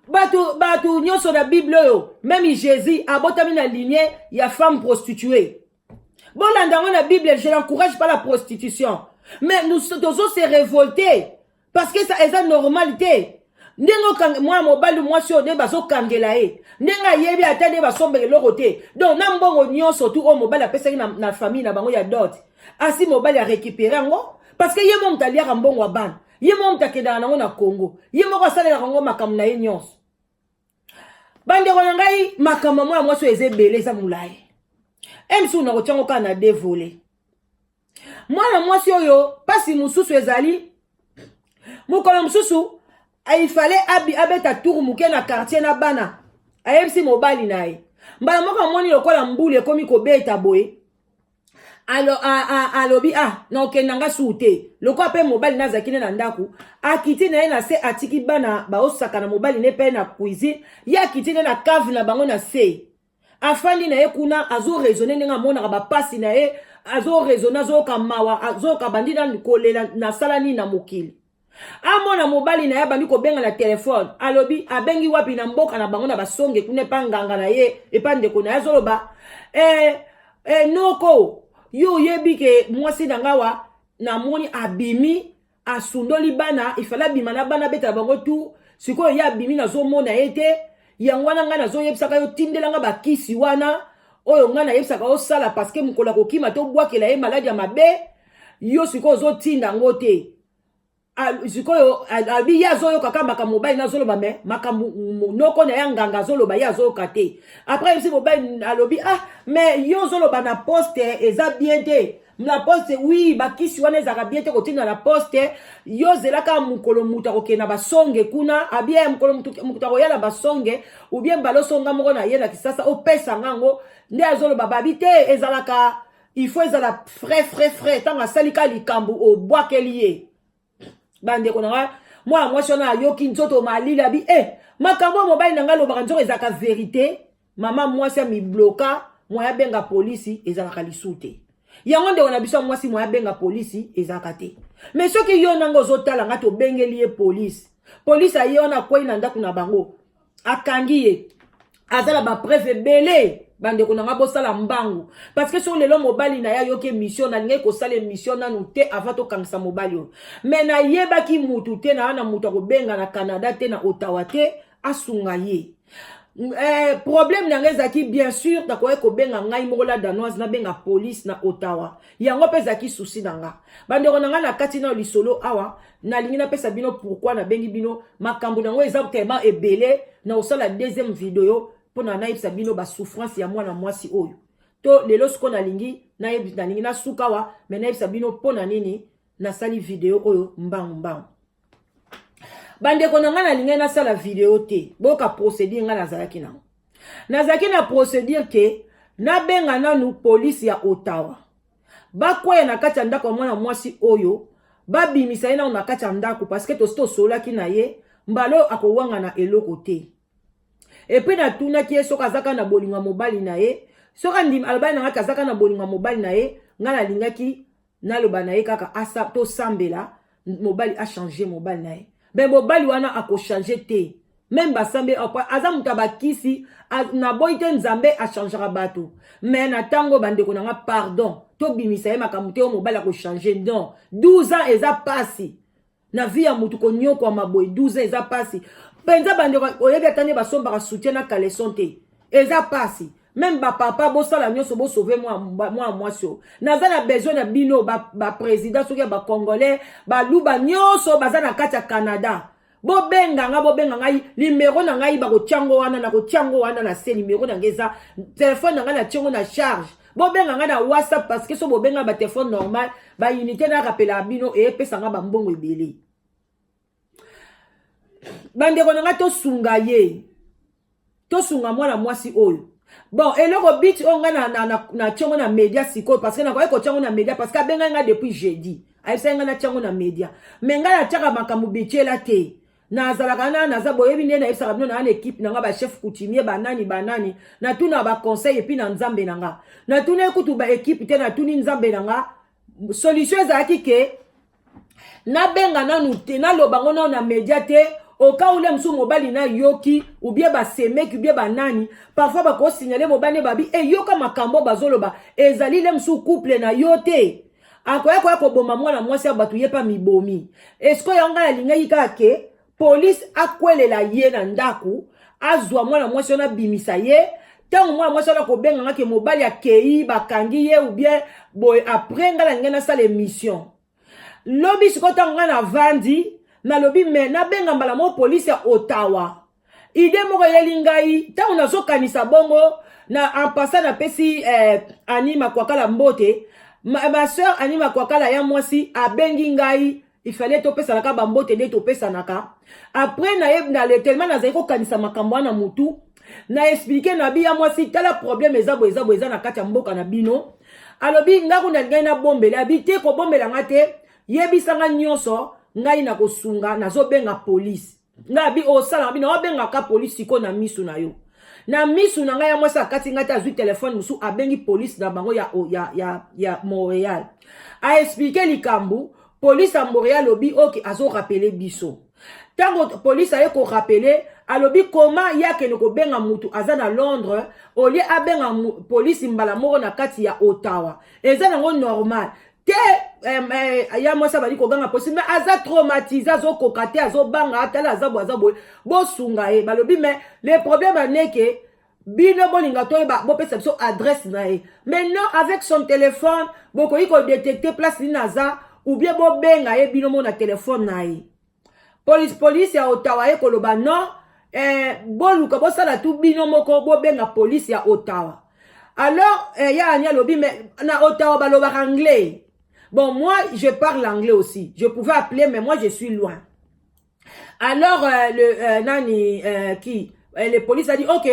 Bato nyonso na Bible oyo, même Jésus abotami na lignée ya femme prostituée. Bolanda yango na Bible. Je n'encourage pas la prostitution, mais nous tozo se révolter parce que ça eza normal te. Ndenge mwana mobali, mwasi oyo, nde bazokangela ye, ndenge ayebi ata nde basombela eloko te. Donc na mbongo nyonso tu oyo mobali apesaki na famille na bango ya dot, asi mobali arécupérer yango, parce que ye mo moto aliaka mbongo ya bana, ye moko moto akendaka nango na Congo, ye moko asalelaka yango makambo na ye nyonso. Bandeko na ngai, makambo mwana mwasi oyo eza ebele, eza molai. Emsu na kotiango kaka na devole. Mwana mwasi oyo, mpasi mosusu ezali, mokolo mosusu ifale abeta tour moke na quartier na bana. Ayebisi mobali na ye. Mbala moko amoni lokola mbula ekomi kobeta boye. Alobi: "Ah, na okenda nga su te." Lokola mpe mobali na azalaki ne na ndako, akiti na ye na se, atiki bana baosaka na mobali ne mpe na cuisine. Ye akiti ne na cave na bango na se, afandi na ye kuna, azoraisonner ndenge amonaka bapasi na ye, azoraisonner, azoyoka mawa, azoyoka bandi na kolela: "Nasala nini na mokili?" Amona mobali na ye abandi kobenga na telefone. Alobi abengi wapi? Na mboka na bango na basonge kuna, epa nganga na ye, epa ndeko na ye. Azoloba: "Noko, yo oyebi ke mwasi na nga wa, namoni abimi, asundoli bana. Ifale abima na bana, abetela bango tu. Sikoyo ye abimi, nazomona ye te. Yango wana ngai nazoyebisaka yo, tindelanga bakisi wana oyo ngai nayebisaka osala, parce que mokolo akokima, tobwakela ye maladi ya mabe. Yo sikoyo ozotinda yango te." Sikoyo abi ye azoyoka kaka makambo mobali nazoloba, mais makambo noko na ya nganga azoloba, ye azoyoka te. Après yebisi mobali, alobi: "Ah, mais yo ozoloba na poste, eza bien te na poste. Oui, bakisi wana ezalaka bien te kotinda na poste. Yo ozelaka mokolo moto akokende na basonge kuna." Abie mokolo moto akoya na basonge, ou bien balosonga moko na ye na Kisasa, opesa ngango. Nde azoloba, babi te, ezalaka, il faut ezala frais, frais, frais. Ntango asali ka likambo, obwakeli ye. Bandeko na nga, Mwana mwasi wana ayoki nzoto malili, abi e makambo oyo mobali na ngai alobaka nzoko ezalaka verité. Mama mwasi amibloka, moya abenga polisi ezalaka lisu te. Yango ndeko na biso ya mwasi, moya abenga polisi ezalaka te. Mais soki yo nanga ozotala nga, tobengeli ye polisi, polisi aye wana, akwei na ndako na bango, akangi ye, aza na bapreuve ebele. Bandeko na nga, bosala mbangu, parce que soki lelo mobali na ye ayoki émission, nalingaki kosala émission nanu te avant tokangisa mobali oyo, mais nayebaki mutu te na wana, mutu akobenga na Canada te, na Ottawa te, asunga ye. Problème na ngai ezalaki, bien sûr, nakoki kobenga ngai moko la Danoise, nabenga police na Ottawa. Yango mpe ezalaki souci na nga. Bandeko na ngai, na kati na lisolo awa, nalingi napesa bino pourquoi nabengi bino. Makambo nango eza tellement ebele na kosala deuxième video mpona nayebisa bino basouffrance ya mwana mwasi oyo. To lelo sikoyo nalingi nasuka awa, mais nayebisa bino mpo na nini nasali video oyo mbangu mbangu. Bandeko na ngai, nalingai nasala video te. Boyoka procédure ngai nazalaki nango. Nazalaki na procédure ke nabenga nanu polisi ya Ottawa, bakwea na kati ya ndako ya mwana mwasi oyo, babimisa ye nano na kati ya ndako, parce que tosi tosololaki na ye, mbala oyo akowanga na eloko te. Et puis natunaki ye soki azaka na bolingo ya mobali na ye. Soki andimi, alobaki na ngaki azaka na bolingo ya mobali na ye. Ngai nalingaki naloba na ye kaka asa tosambela mobali achange mobali na ye. Mais mobali wana akochange te, même basambe, aza moto ya bakisi. Naboyi te, Nzambe achangeaka bato, mais na ntango, bandeko na nga, pardon, tobimisa ye makambo te oyo mobali akochange. Non, 12 ans eza pasi na vie ya motu, konyokwama boye 12 ans eza pasi mpenza. Bandeko, oyebi ata nde basombaka soutien na caleçon te, eza pasi. Même bapapa, bosala nyonso bosauve mwana mwasi oyo. Naza na besoin na bino, baprésident soki ya bacongolais, baluba nyonso baza na kati ya Canada, bobenga nga, bobenga ngai. Numéro na ngai bakotiango wana, nakotiango wana na se. Numéro na ngai eza telefone na ngai, natiango na charge. Bobenga ngai na WhatsApp, parce que so bobenga batelefone normal, baunité narapelaka bino, eyepesa nga bambongo ebele. Bandeko na ngai, tosunga ye, tosunga mwana mwasi oyo. Bon, eloko biti oyo ngai na tiango na média sikoyo, parce que nakoki kotiango na média, parce que abengai ngai depuis jeudi, ayebisaki ngai natiango na média. Mais ngai natiaka makambo bitiela te. Nazalaka na naza, boyebi nde nayebisaka bino, naa na équipe na nga, bachef coutumier, banani banani, natuna baconseil et puis na Nzambe na nga. Natuna ekutu baéquipe te, natuni Nzambe na nga. Solution ezalaki ke nabenga nanu te, naloba ngo nano na média te, oka ule mosusu mobali nayoki ou bien basemeki ou bien banani, parfois bakosignale mobali ne babi eyoka makambo bazoloba, ezali le mosusu couple na yo te, akoya koya koboma mwana mwasi ya bato, ye mpa mibomi. Eske yango ngai nalingaki kaka ke polise akwelela ye na ndako, azwa mwana mwasi wana, abimisa ye. Ntango mwana mwasi wana kobenga ke mobali akei, bakangi ye ou bien boye, après ngai nalingai nasala émission lobi. Sikoyo ntango ngai navandi, nalobi mais nabenga mbala moko polisi ya Ottawa. Idée moko eyeli ngai ntango nazokanisa bongo. Na en passant, napesi Ani Makwakala mbote. Ma soeur Ani Makwakala ya mwasi abengi ngai, il fallait topesanaka bambote nde topesanaka. Après na tellement nazali kokanisa makambo wana mutu, na expliquer na bi ya mwasi: tala, problème eza boye, eza boye, eza na kati ya mboka na bino. Alobi nga kuna ngai nabombela, abi te, kobombela nga te, yebisanga nyonso, ngai nakosunga, nazobenga polise. Ngai abi osala bino, obengaka polise sikoyo na misu na yo, na misu na ngai. Ya mwasi akati ngai te, azwi telefone mosusu, abengi polise na bango ya Montréal, aexpliquer likambo. Polise ya Montréal alobi ok, azorappeler biso. Ntango polise aye korappeler, alobi koma ye akende kobenga mutu aza na Londres au lieu abenga polisi mbala moko na kati ya Ottawa. Eza nango normal te. Ya mwasi abali koganga polisi, mais aza traumatisé, azokoka te, azobanga, atala aza boye, aza boye, bosunga ye. Balobi mais le problème aneke bino bolinga toyeba, bopesa biso adresse na ye. Mais non, avec son téléphone bokoki kodétecter place nini aza, ou bien bobenga ye bino mo na telefone na ye. Police ya Ottawa ye koloba non, boluka bosala tu bino moko, bobenga police ya Ottawa. Alors ya Ani alobi mais na Ottawa balobaka anglais. Bon, moi je parle anglais aussi, je pouvais appeler, mais moi je suis loin. Alors le nani qui le police a dit ok,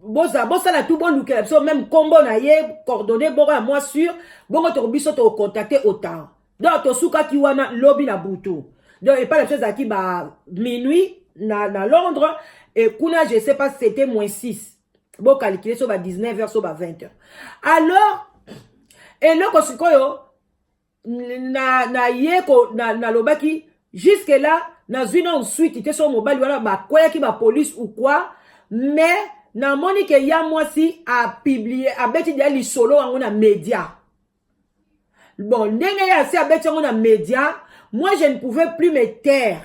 boza bosala tu, bolukela biso même nkombo na ye, coordonné bongo ya mwa sûr bongo, toko biso tokocontacte Ottawa. Donc tosukaki wana lobi na butu. Donc epai na biso ezalaki ba minuit na Londres et kuna, je sais pas, c'était moins 6. Bocalculer, so ba 19 heures, so ba 20 heures. Alors eloko sikoyo na ye nalobaki jusque là, nazwi na ensuite te so mobali wana bakweyaki bapolice ou quoi, mais namoni ke ya mwasi apublier, abeti dia lisolo yango na média. Bon, ndenge ye asi abeti yango na média, moi je ne pouvais plus me taire,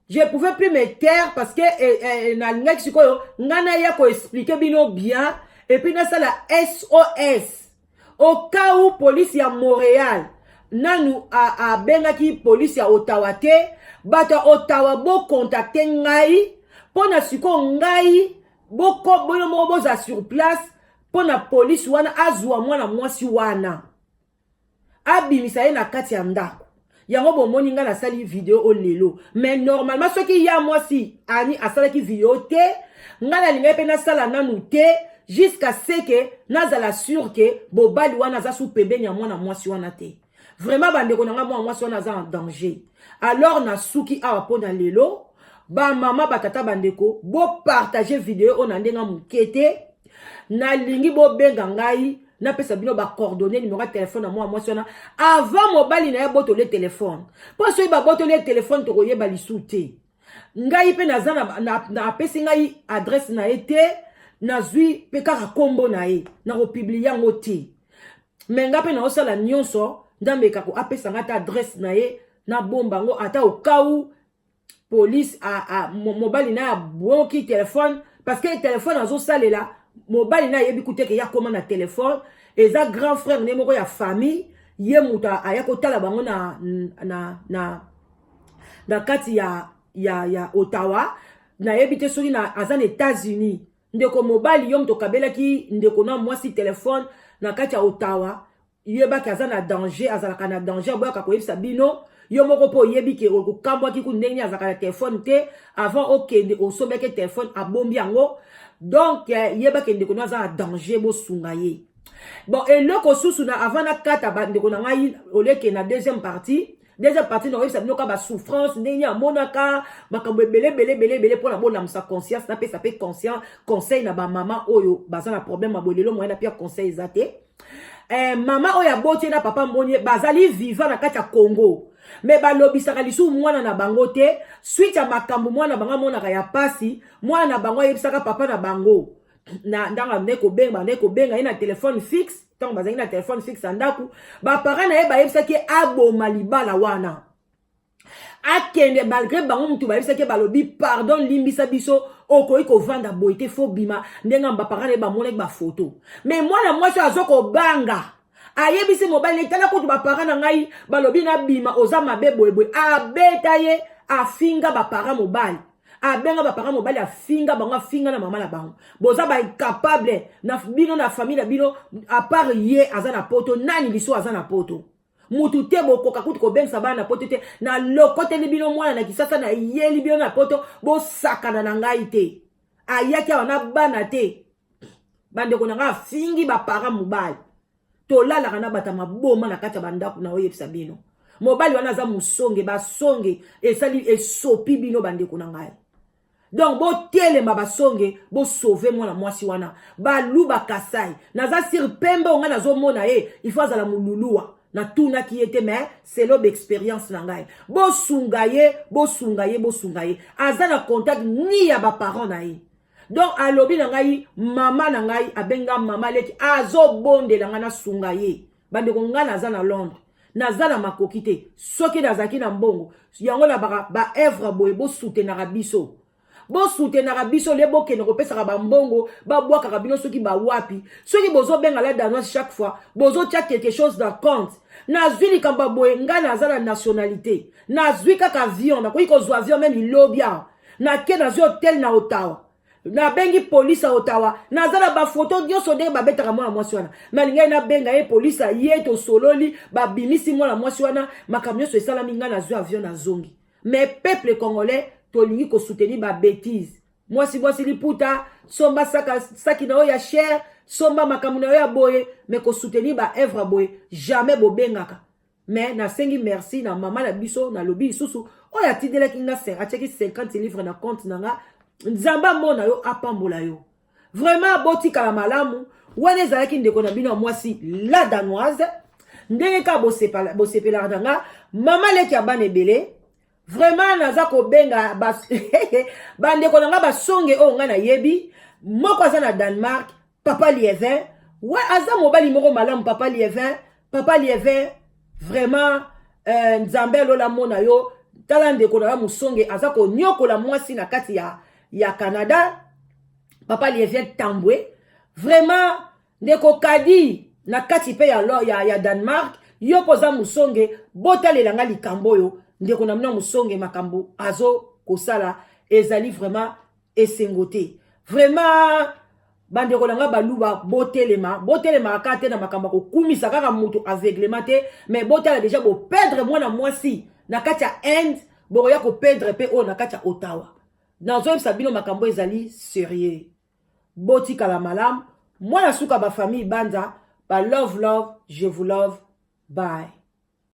je pouvais plus me taire parce que nalingaki sikoyo ngai naya koexpliquer bino bien et puis nasala SOS au cas où police ya Montréal nanu abengaki police ya Ottawa te. Bato ya Ottawa, bocontacter ngai mpo na sikoyo ngai bino moko bozala sur place mpo na polisi wana azwa mwana mwasi wana, abimisa ye na kati ya ndako yango. Bomoni ngai nasali video oyo lelo, mais normalement soki ya mwasi ani asalaki video te, ngai nalingaki mpe nasala nanu te jusqu'à ce que nazala sûr ke bobali wana aza su pembeni ya mwana mwasi wana te. Vraiment, bandeko na ngai, mwana mwasi wana aza en danger. Alors nasuki awa mpo na lelo. Bamama, batata, bandeko, bopartager video oyo na ndenge moke te. Nalingi bobenga ngai, napesa bino bacoordonnées, numéro ya telefone na mwana mwasi wana avant mobali na ye abotole telefone, mpo soki babotoli ye telefone, tokoyeba lisu te. Ngai mpe naza apesi ngai adresse na ye te, nazwi mpe kaka nkombo na ye, nakopublier yango te. Me nga mpe naosala nyonso Nzambe ekako apesa nga ata adresse na ye, nabomba yango ata okau police mobali na ye abwoki telefone, parce que telefone azosalela, mobali na ayebi kuteke ye akóma na telefone. Eza grand frère nde moko ya famille, ye moto aya kotala bango na kati ya Ottawa. Nayebi te soki aza na États-Unis. Ndeko mobali, yo moto okabelaki ndeko na mwasi telefone na kati ya Ottawa, yebaki aza na danger, azalaka na danger, aboyaka koyebisa bino. Yo moko mpo oyebi ke okambwaki ku ndenge azalaka na telefone te. Avant okende, osombaki telefone, abombi yango. Donc yebaki ndeko no aza na danger, bosunga ye. Bon, eloko susu na avant nakata, bandeko na ngai, oleke na deuxième partie. Deuxième partie, nakoyebisa bino ka basouffrance, ndenge amonaka makambo ebele ebele ebele ebele, mpona bolamusa conscience. Napesa mpe conscient conseil na bamama oyo baza na problème ya boye. Lelo moyen napia conseil eza te. Mama oyo aboti ye na papa mboni ye bazali vivant na kati ya Congo, me balobisaka lisusu mwana na bango te. Suite ya makambo mwana na bango amonaka ya pasi, mwana na bango ayebisaka papa na bango na ndanga nde kobenga, bande kobenga ye na telefone fixe. Ntango bazalaki na telefone fixe ya ndako, baparent na ye bayebisaki ye aboma libala wana, akende, malgré bango mutu bayebisaki ye, balobi: "Pardon, limbisa biso, okoki kovanda boye te, faut bima." Ndenge baparent na ye bamonaki bafoto, mais mwana mwasi oyo aza kobanga, ayebisi mobali: "Etala kutu baparent na ngai balobi nabima, oza mabe boyeboye." Abeta ye, afinga baparent mobali, abenga baparent mobali, afinga bango, afinga na mama na bango: "Boza baincapable na bino, na famille na bino, à part ye aza na Poto, nani liso aza na Poto? Mutu te. Bokoka kutu kobengisa bana na Poto te. Nalokoteli bino mwana na Kisasa, nayeli bino na Poto, bosakana na ngai te." Ayaki awa na bana te. Bandeko na ngai, afingi baparent mobali. Tolalaka na bato ya maboma na kati ya bandako. Na oyebisa bino, mobali wana aza mosonge, basonge esali esopi bino. Bandeko na ngai, donc botelema, basonge, bosauver mwana mwasi wana. Baluba Kasai, naza sûr pembe oyo ngai nazomona ye, il faut azala moluluwa. Natunaki ye te, mais selon baexpérience na ngai, bosunga ye, bosunga ye, bosunga ye. Aza na contact ni ya baparent na ye. Donc alobi na ngai, mama na ngai abenga, mama leki azobondela ngai nasunga ye. Bandeko, ngai naza na Londres, naza na makoki te. Soki nazalaki na mbongo yango na baœuvre boye, bosoutenaka biso, bosoutenaka biso le bokende kopesaka bambongo, babwakaka bino soki bawapi. Soki bozobenga La Danoise, chaque fois bozotia quelque chose dans compte. Nazwi likambo ya boye, ngai naza na nationalité, nazwi kaka avion, nakoki kozwa avion même ilobi awa, nake nazwi hotel na Ottawa, nabengi polise ya Ottawa, naza na bafoto nyonso ndenge babetaka mwana mwasi wana. Me alingai nabenga ye, polise ye, tosololi, babimisi mwana mwasi wana, makambo nyonso esalami, ngai nazwi avion, nazongi. Mais peuple congolais, tolingi kosoutenir babêtises. Mwasi, mwasi liputa, somba saki na yo ya cher, somba makambo na yo ya boye, mais kosoutenir baœuvre boye, jamais bobengaka. Mais nasengi merci na mama na biso, nalobi lisusu, oyo atindelaki nga, atiaki 50 livre na compte na nga. Nzambe amona yo, apambola yo vraiment. Botikala malamu. Wana ezalaki ndeko na bino ya mwasi, la Danoise. Ndenge kaka bosepelaka na nga, mama leki ya bana ebele. Vraiment, naza kobenga bandeko na nga basonge oyo ngai nayebi. Moko aza na Danemark, papa Lievin. We aza mobali moko malamu, papa Lievin. Papa Lievin, vraiment, Nzambe alola mona yo. Tala, ndeko na yo mosonge aza konyokola mwasi na kati ya Canada, papa Lievin Tambwe. Vraiment, ndeko Kadi na kati mpe ya Danemark, yo mpo oza mosonge, botalela nga likambo oyo. Ndeko na bino mosonge, makambo azokosala ezali vraiment esengo te. Vraiment, bandeko na nga baluba, botelema. Botelemaka kaka te na makambo ya kokumisa kaka moto aveuglement te, mais botala déjà boperdre mwana mwasi na kati ya Inde, bokoya koperdre mpe oyo na kati ya Ottawa. Nazoyebisa bino, makambo ezali sérieux. Botikala malamu. Mwana suka, bafamille Banza ba love love, je vous love, bye.